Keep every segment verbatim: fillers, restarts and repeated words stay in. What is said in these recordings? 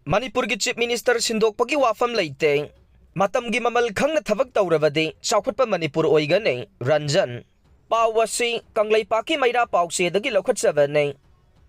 ꯃꯅꯤꯄꯨꯔꯒꯤ Chief Minister ꯁꯤꯟꯗꯣꯛꯄꯒꯤ ꯋꯥꯐꯝ ꯂꯩꯇꯦ꯫ ꯃꯇꯝꯒꯤ ꯃꯃꯜ ꯈꯪꯅ ꯊꯕꯛ ꯇꯧꯔꯕꯗꯤ ꯆꯥꯎꯈꯠꯄ ꯃꯅꯤꯄꯨꯔ ꯑꯣꯏꯒꯅꯤ, ꯔꯟꯖꯟ꯫ ꯄꯥꯎ ꯑꯁꯤ ꯀꯪꯂꯩꯄꯥꯛꯀꯤ ꯃꯩꯔꯥ ꯄꯥꯎꯆꯦꯗꯒꯤ ꯂꯧꯈꯠꯆꯕꯅꯤ꯫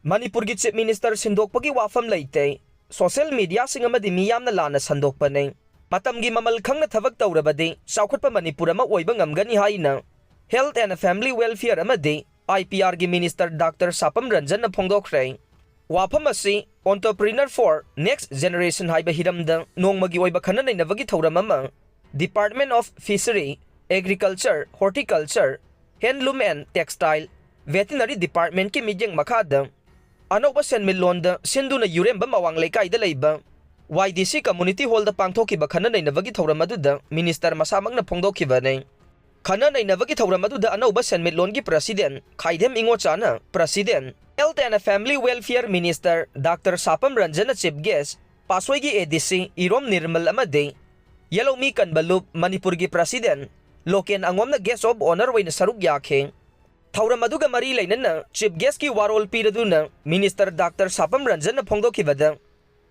ꯃꯅꯤꯄꯨꯔꯒꯤ Chief Minister ꯁꯤꯟꯗꯣꯛꯄꯒꯤ ꯋꯥꯐꯝ ꯂꯩꯇꯦ꯫ Social mediaꯁꯤꯡ ꯑꯃꯗꯤ ꯃꯤꯌꯥꯝꯅ ꯂꯥꯟꯅ ꯁꯟꯗꯣꯛꯄꯅꯤ꯫ ꯃꯇꯝꯒꯤ ꯃꯃꯜ ꯈꯪꯅ ꯊꯕꯛ ꯇꯧꯔꯕꯗꯤ ꯆꯥꯎꯈꯠꯄ ꯃꯅꯤꯄꯨꯔ ꯑꯃ ꯑꯣꯏꯕ ꯉꯝꯒꯅꯤ ꯍꯥꯏꯅ Health and Family Welfare ꯑꯃꯗꯤ IPRꯒꯤ Minister Doctor ꯁꯥꯄꯝ ꯔꯟꯖꯟꯅ ꯐꯣꯡꯗꯣꯛꯈ꯭ꯔꯦ꯫ ꯋꯥꯐꯝ ꯑꯁꯤ Entrepreneur for Next Generation ꯍꯥꯏꯕ ꯍꯤꯔꯝꯗ ꯅꯣꯡꯃꯒꯤ ꯑꯣꯏꯕ ꯈꯟꯅ ꯅꯩꯅꯕꯒꯤ ꯊꯧꯔꯝ ꯑꯃ Department of Fishery, Agriculture, Horticulture, Handloom and Textile, Veterinary Departmentꯀꯤ ꯃꯤꯠꯌꯦꯡ ꯃꯈꯥꯗ ꯑꯅꯧꯕ ꯁꯦꯟꯃꯤꯠꯂꯣꯟꯗ ꯁꯤꯟꯗꯨꯅ ꯌꯨꯔꯦꯝꯕꯝ ꯑꯋꯥꯡ ꯂꯩꯀꯥꯏꯗ ꯂꯩꯕ YDC Community Hallꯗ ꯄꯥꯡꯊꯣꯛꯈꯤꯕ ꯈꯟꯅ ꯅꯩꯅꯕꯒꯤ ꯊꯧꯔꯝ ꯑꯗꯨꯗ Minister ꯃꯁꯥꯃꯛꯅ ꯐꯣꯡꯗꯣꯛꯈꯤꯕꯅꯤ꯫ ꯈꯟꯅ ꯅꯩꯅꯕꯒꯤ ꯊꯧꯔꯝ ꯑꯗꯨꯗ ꯑꯅꯧꯕ ꯁꯦꯟꯃꯤꯠꯂꯣꯟꯒꯤ President Khaidem ꯏꯉꯣꯆꯥꯅ President, Health and Family Welfare Minister Doctor ꯁꯥꯄꯝ ꯔꯟꯖꯟꯅ Chief Guest, ꯄꯥꯁꯣꯏꯒꯤ ADC ꯏꯔꯣꯝ ꯅꯤꯔꯃꯜ ꯑꯃꯗꯤ ꯌꯦꯂꯧꯃꯤ ꯀꯟꯕꯂꯨꯞ ꯃꯅꯤꯄꯨꯔꯒꯤ President ꯂꯣꯀꯦꯟ ꯑꯉꯣꯝꯅ Guest of Honour ꯑꯣꯏꯅ ꯁꯔꯨꯛ ꯌꯥꯈꯤ꯫ ꯊꯧꯔꯝ ꯑꯗꯨꯒ ꯃꯔꯤ ꯂꯩꯅꯅ Chief Guestꯀꯤ ꯋꯥꯔꯣꯜ ꯄꯤꯔꯗꯨꯅ Minister Doctor ꯁꯥꯄꯝ ꯔꯟꯖꯟꯅ ꯐꯣꯡꯗꯣꯛꯈꯤꯕꯗ,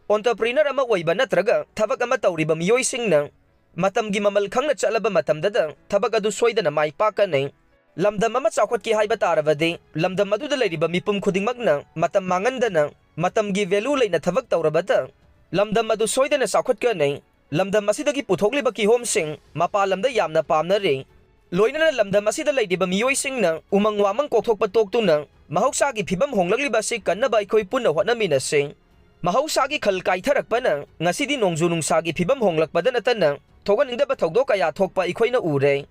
Entrepreneur ꯑꯃ ꯑꯣꯏꯕ ꯅꯠꯇ꯭ꯔꯒ ꯊꯕꯛ ꯑꯃ ꯇꯧꯔꯤꯕ ꯃꯤꯑꯣꯏꯁꯤꯡꯅ ꯃꯇꯝꯒꯤ ꯃꯃꯜ ꯈꯪꯅ ꯆꯠꯂꯕ ꯃꯇꯝꯗꯗ ꯊꯕꯛ ꯑꯗꯨ ꯁꯣꯏꯗꯅ ꯃꯥꯏ ꯄꯥꯛꯀꯅꯤ꯫ ꯂꯝꯗꯝ ꯑꯃ ꯆꯥꯎꯈꯠꯀꯦ ꯍꯥꯏꯕ ꯇꯥꯔꯕꯗꯤ ꯂꯝꯗꯝ ꯑꯗꯨꯗ ꯂꯩꯔꯤꯕ ꯃꯤꯄꯨꯝ ꯈꯨꯗꯤꯡꯃꯛꯅ ꯃꯇꯝ ꯃꯥꯡꯍꯟꯗꯅ ꯃꯇꯝꯒꯤ value ꯂꯩꯅ ꯊꯕꯛ ꯇꯧꯔꯕꯗ ꯂꯝꯗꯝ ꯑꯗꯨ ꯁꯣꯏꯗꯅ ꯆꯥꯎꯈꯠꯀꯅꯤ꯫ ꯂꯝꯗꯝ ꯑꯁꯤꯗꯒꯤ ꯄꯨꯊꯣꯛꯂꯤꯕ ꯀꯤꯍꯣꯝꯁꯤꯡ ꯃꯄꯥꯟ ꯂꯝꯗ ꯌꯥꯝꯅ ꯄꯥꯝꯅꯔꯤ꯫ ꯂꯣꯏꯅꯅ ꯂꯝꯗꯝ ꯑꯁꯤꯗ ꯂꯩꯔꯤꯕ ꯃꯤꯑꯣꯏꯁꯤꯡꯅ ꯎꯃꯪ ꯋꯥꯃꯪ ꯀꯣꯛꯊꯣꯛꯄ ꯇꯣꯛꯇꯨꯅ ꯃꯍꯧꯁꯥꯒꯤ ꯐꯤꯕꯝ ꯍꯣꯡꯂꯛꯂꯤꯕ ꯑꯁꯤ ꯀꯟꯅꯕ ꯑꯩꯈꯣꯏ ꯄꯨꯟꯅ ꯍꯣꯠꯅꯃꯤꯟꯅꯁꯤ꯫ ꯃꯍꯧꯁꯥꯒꯤ ꯈꯜ ꯀꯥꯏꯊꯔꯛꯄꯅ ꯉꯁꯤꯗꯤ ꯅꯣꯡꯖꯨ ꯅꯨꯡꯁꯥꯒꯤ ꯐꯤꯕꯝ ꯍꯣꯡꯂꯛꯄꯗ ꯅꯠꯇꯅ ꯊꯣꯛꯍꯟꯅꯤꯡꯗꯕ ꯊꯧꯗꯣꯛ ꯀꯌꯥ ꯊꯣꯛꯄ ꯑꯩꯈꯣꯏꯅ ꯎꯔꯦ꯫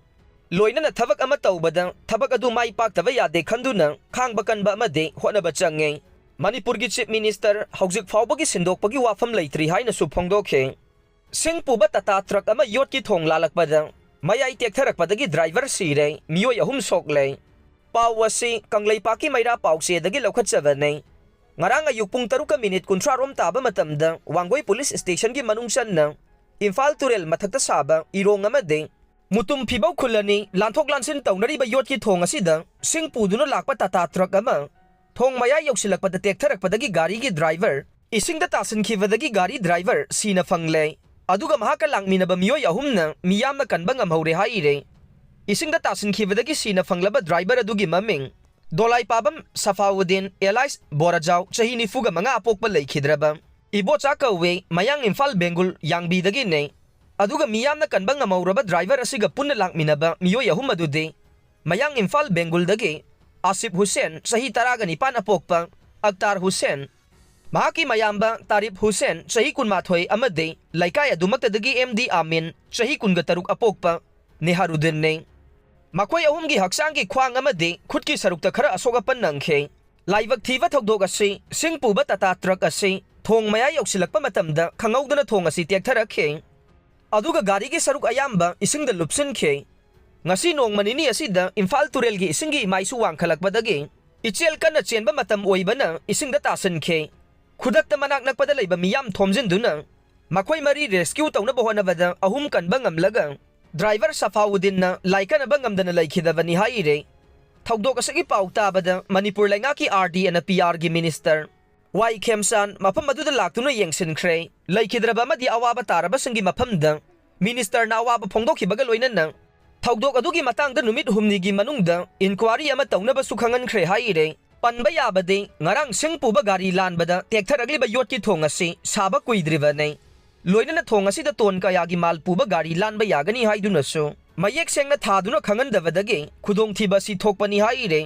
ꯂꯣꯏꯅꯅ ꯊꯕꯛ ꯑꯃ ꯇꯧꯕꯗ ꯊꯕꯛ ꯑꯗꯨ ꯃꯥꯏ ꯄꯥꯛꯇꯕ ꯌꯥꯗꯦ ꯈꯟꯗꯨꯅ ꯈꯥꯡꯕ ꯀꯟꯕ ꯑꯃꯗꯤ ꯍꯣꯠꯅꯕ ꯆꯪꯉꯤ꯫ ꯃꯅꯤꯄꯨꯔꯒꯤ Chief Minister ꯍꯧꯖꯤꯛ ꯐꯥꯎꯕꯒꯤ ꯁꯤꯟꯗꯣꯛꯄꯒꯤ ꯋꯥꯐꯝ ꯂꯩꯇ꯭ꯔꯤ ꯍꯥꯏꯅꯁꯨ ꯐꯣꯡꯗꯣꯛꯈꯤ꯫ ꯁꯤꯡ ꯄꯨꯕ ꯇꯥꯇꯥ ꯇ꯭ꯔꯛ ꯑꯃ ꯌꯣꯠꯀꯤ ꯊꯣꯡ ꯂꯥꯜꯂꯛꯄꯗ ꯃꯌꯥꯏ ꯇꯦꯛꯊꯔꯛꯄꯗꯒꯤ driver ꯁꯤꯔꯦ, ꯃꯤꯑꯣꯏ ꯑꯍꯨꯝ ꯁꯣꯛꯂꯦ꯫ ꯄꯥꯎ ꯑꯁꯤ ꯀꯪꯂꯩꯄꯥꯛꯀꯤ ꯃꯩꯔꯥ ꯄꯥꯎꯆꯦꯗꯒꯤ ꯂꯧꯈꯠꯆꯕꯅꯤ꯫ ꯉꯔꯥꯡ ꯑꯌꯨꯛ ꯄꯨꯡ ꯇꯔꯨꯛꯀ ꯃꯤꯅꯤꯠ ꯀꯨꯟꯊ꯭ꯔꯥ ꯔꯣꯝ ꯇꯥꯕ ꯃꯇꯝꯗ ꯋꯥꯡꯒꯣꯏ ꯄꯨꯂꯤꯁ ꯁ꯭ꯇꯦꯁꯟꯒꯤ ꯃꯅꯨꯡ ꯆꯟꯅ ꯏꯝꯐꯥꯜ ꯇꯨꯔꯦꯜ ꯃꯊꯛꯇ ꯁꯥꯕ ꯏꯔꯣꯡ ꯑꯃꯗꯤ ꯃꯨꯇꯨꯝ ꯐꯤꯕꯧ ꯈꯨꯜ ꯑꯅꯤ ꯂꯥꯟꯊꯣꯛ ꯂꯥꯟꯁꯤꯟ ꯇꯧꯅꯔꯤꯕ ꯌꯣꯠꯀꯤ ꯊꯣꯡ ꯑꯁꯤꯗ ꯁꯤꯡ ꯄꯨꯗꯨꯅ ꯂꯥꯛꯄ ꯇꯥꯇꯥ ꯇ꯭ꯔꯛ ꯑꯃ ꯊꯣꯡ ꯃꯌꯥꯏ ꯌꯧꯁꯤꯜꯂꯛꯄꯗ ꯇꯦꯛꯊꯔꯛꯄꯗꯒꯤ ꯒꯥꯔꯤꯒꯤ driver ꯏꯁꯤꯡꯗ ꯇꯥꯁꯤꯟꯈꯤꯕꯗꯒꯤ ꯒꯥꯔꯤ ꯗ꯭ꯔꯥꯏꯚꯔ ꯁꯤꯅ ꯐꯪꯂꯦ꯫ ꯑꯗꯨꯒ ꯃꯍꯥꯛꯀ ꯂꯥꯛꯃꯤꯟꯅꯕ ꯃꯤꯑꯣꯏ ꯑꯍꯨꯝꯅ ꯃꯤꯌꯥꯝꯅ ꯀꯟꯕ ꯉꯝꯍꯧꯔꯦ ꯍꯥꯏꯔꯦ꯫ ꯏꯁꯤꯡꯗ ꯇꯥꯁꯤꯟꯈꯤꯕꯗꯒꯤ ꯁꯤꯅ ꯐꯪꯂꯕ ꯗ꯭ꯔꯥꯏꯚꯔ ꯑꯗꯨꯒꯤ ꯃꯃꯤꯡ ꯗꯣꯂꯥꯏꯄꯥꯕꯝ ꯁꯐꯥꯎꯗꯤꯟ ꯑꯦꯂꯥꯏꯁ ꯕꯣꯔꯥꯖꯥꯎ, ꯆꯍꯤ ꯅꯤꯐꯨꯒ ꯃꯉꯥ, ꯑꯄꯣꯛꯄ ꯂꯩꯈꯤꯗ꯭ꯔꯕ ꯏꯕꯣꯆꯥ ꯀꯧꯋꯦ, ꯃꯌꯥꯡ ꯏꯝꯐꯥꯜ ꯕꯦꯡꯒꯨꯜ ꯌꯥꯡꯕꯤꯗꯒꯤꯅꯦ꯫ ꯑꯗꯨꯒ ꯃꯤꯌꯥꯝꯅ ꯀꯟꯕ ꯉꯝꯍꯧꯔꯕ ꯗ꯭ꯔꯥꯏꯚꯔ ꯑꯁꯤꯒ ꯄꯨꯟꯅ ꯂꯥꯛꯃꯤꯟꯅꯕ ꯃꯤꯑꯣꯏ ꯑꯍꯨꯝ ꯑꯗꯨꯗꯤ ꯃꯌꯥꯡ ꯏꯝꯐꯥꯜ ꯕꯦꯡꯒꯨꯜꯗꯒꯤ ꯑꯥꯁꯤꯐ ꯍꯨꯁꯦꯟ, ꯆꯍꯤ ꯇꯔꯥꯒ ꯅꯤꯄꯥꯟ, ꯑꯄꯣꯛꯄ ꯑꯛꯇꯥꯔ ꯍꯨꯁꯦꯟ, ꯃꯍꯥꯛꯀꯤ ꯃꯌꯥꯝꯕ ꯇꯥꯔꯤꯐ ꯍꯨꯁꯦꯟ, ꯆꯍꯤ ꯀꯨꯟꯃꯥꯊꯣꯏ, ꯑꯃꯗꯤ ꯂꯩꯀꯥꯏ ꯑꯗꯨꯃꯛꯇꯗꯒꯤ ꯑꯦꯝ ꯗꯤ ꯑꯃꯤꯟ, ꯆꯍꯤ ꯀꯨꯟꯒ ꯇꯔꯨꯛ, ꯑꯄꯣꯛꯄ ꯅꯦꯍꯥꯔꯨꯗꯤꯟꯅꯤ꯫ ꯃꯈꯣꯏ ꯑꯍꯨꯝꯒꯤ ꯍꯛꯆꯥꯡꯒꯤ ꯈ꯭ꯋꯥꯡ ꯑꯃꯗꯤ ꯈꯨꯠꯀꯤ ꯁꯔꯨꯛꯇ ꯈꯔ ꯑꯁꯣꯛ ꯑꯄꯟ ꯅꯪꯈꯤ꯫ ꯂꯥꯏꯕꯛ ꯊꯤꯕ ꯊꯧꯗꯣꯛ ꯑꯁꯤ, ꯁꯤꯡ ꯄꯨꯕ ꯇꯥꯇꯥ ꯇ꯭ꯔꯛ ꯑꯁꯤ ꯊꯣꯡ ꯃꯌꯥ ꯌꯧꯁꯤꯜꯂꯛꯄ ꯃꯇꯝꯗ ꯈꯪꯍꯧꯗꯅ ꯊꯣꯡ ꯑꯁꯤ ꯇꯦꯛꯊꯔꯛꯈꯤ꯫ ꯑꯗꯨꯒ ꯒꯥꯔꯤꯒꯤ ꯁꯔꯨꯛ ꯑꯌꯥꯝꯕ ꯏꯁꯤꯡꯗ ꯂꯨꯞꯁꯤꯟꯈꯤ꯫ ꯉꯁꯤ ꯅꯣꯡꯃ ꯅꯤꯅꯤ ꯑꯁꯤꯗ ꯏꯝꯐꯥꯜ ꯇꯨꯔꯦꯜꯒꯤ ꯏꯁꯤꯡꯒꯤ ꯏꯃꯥꯏꯁꯨ ꯋꯥꯡꯈꯠꯂꯛꯄꯗꯒꯤ ꯏꯆꯦꯜ ꯀꯟꯅ ꯆꯦꯟꯕ ꯃꯇꯝ ꯑꯣꯏꯕꯅ ꯏꯁꯤꯡꯗ ꯇꯥꯁꯤꯟꯈꯤ꯫ ꯈꯨꯗꯛꯇ ꯃꯅꯥꯛ ꯅꯛꯄꯗ ꯂꯩꯕ ꯃꯤꯌꯥꯝ ꯊꯣꯝꯖꯤꯟꯗꯨꯅ ꯃꯈꯣꯏ ꯃꯔꯤ ꯔꯦꯁꯀ꯭ꯌꯨ ꯇꯧꯅꯕ ꯍꯣꯠꯅꯕꯗ ꯑꯍꯨꯝ ꯀꯟꯕ ꯉꯝꯂꯒ ꯗ꯭ꯔꯥꯏꯚꯔ ꯁꯐꯥꯎꯗꯤꯟꯅ ꯂꯥꯏꯀꯠꯅꯕ ꯉꯝꯗꯅ ꯂꯩꯈꯤꯗꯕꯅꯤ ꯍꯥꯏꯔꯦ꯫ ꯊꯧꯗꯣꯛ ꯑꯁꯤꯒꯤ ꯄꯥꯎ ꯇꯥꯕꯗ ꯃꯅꯤꯄꯨꯔ ꯂꯩꯉꯥꯛꯀꯤ ꯑꯥꯔ ꯗꯤ ꯑꯦꯅ ꯄꯤ ꯑꯥꯔꯒꯤ ꯃꯤꯅꯤꯁꯇꯔ ꯋꯥꯏ ꯈꯦꯝꯆꯥꯟ ꯃꯐꯝ ꯑꯗꯨꯗ ꯂꯥꯛꯇꯨꯅ ꯌꯦꯡꯁꯤꯟꯈ꯭ꯔꯦ꯫ ꯂꯩꯈꯤꯗ꯭ꯔꯕ ꯑꯃꯗꯤ ꯑꯋꯥꯕ ꯇꯥꯔꯕꯁꯤꯡꯒꯤ ꯃꯐꯝꯗ ꯃꯤꯅꯤꯁꯇꯔꯅ ꯑꯋꯥꯕ ꯐꯣꯡꯗꯣꯛꯈꯤꯕꯒ ꯂꯣꯏꯅꯅ ꯊꯧꯗꯣꯛ ꯑꯗꯨꯒꯤ ꯃꯇꯥꯡꯗ ꯅꯨꯃꯤꯠ ꯍꯨꯝꯅꯤꯒꯤ ꯃꯅꯨꯡꯗ ꯏꯟꯀ꯭ꯋꯥꯔꯤ ꯑꯃ ꯇꯧꯅꯕꯁꯨ ꯈꯪꯍꯟꯈ꯭ꯔꯦ ꯍꯥꯏꯔꯦ꯫ ꯄꯟꯕ ꯌꯥꯕꯗꯤ, ꯉꯔꯥꯡ ꯁꯤꯡ ꯄꯨꯕ ꯒꯥꯔꯤ ꯂꯥꯟꯕꯗ ꯇꯦꯛꯊꯔꯛꯂꯤꯕ ꯌꯣꯠꯀꯤ ꯊꯣꯡ ꯑꯁꯤ ꯁꯥꯕ ꯀꯨꯏꯗ꯭ꯔꯤꯕꯅꯤ꯫ ꯂꯣꯏꯅꯅ ꯊꯣꯡ ꯑꯁꯤꯗ ꯇꯣꯟ ꯀꯌꯥꯒꯤ ꯃꯥꯜ ꯄꯨꯕ ꯒꯥꯔꯤ ꯂꯥꯟꯕ ꯌꯥꯒꯅꯤ ꯍꯥꯏꯗꯨꯅꯁꯨ ꯃꯌꯦꯛ ꯁꯦꯡꯅ ꯊꯥꯗꯨꯅ ꯈꯪꯍꯟꯗꯕꯗꯒꯤ ꯈꯨꯗꯣꯡꯊꯤꯕ ꯑꯁꯤ ꯊꯣꯛꯄꯅꯤ ꯍꯥꯏꯔꯦ꯫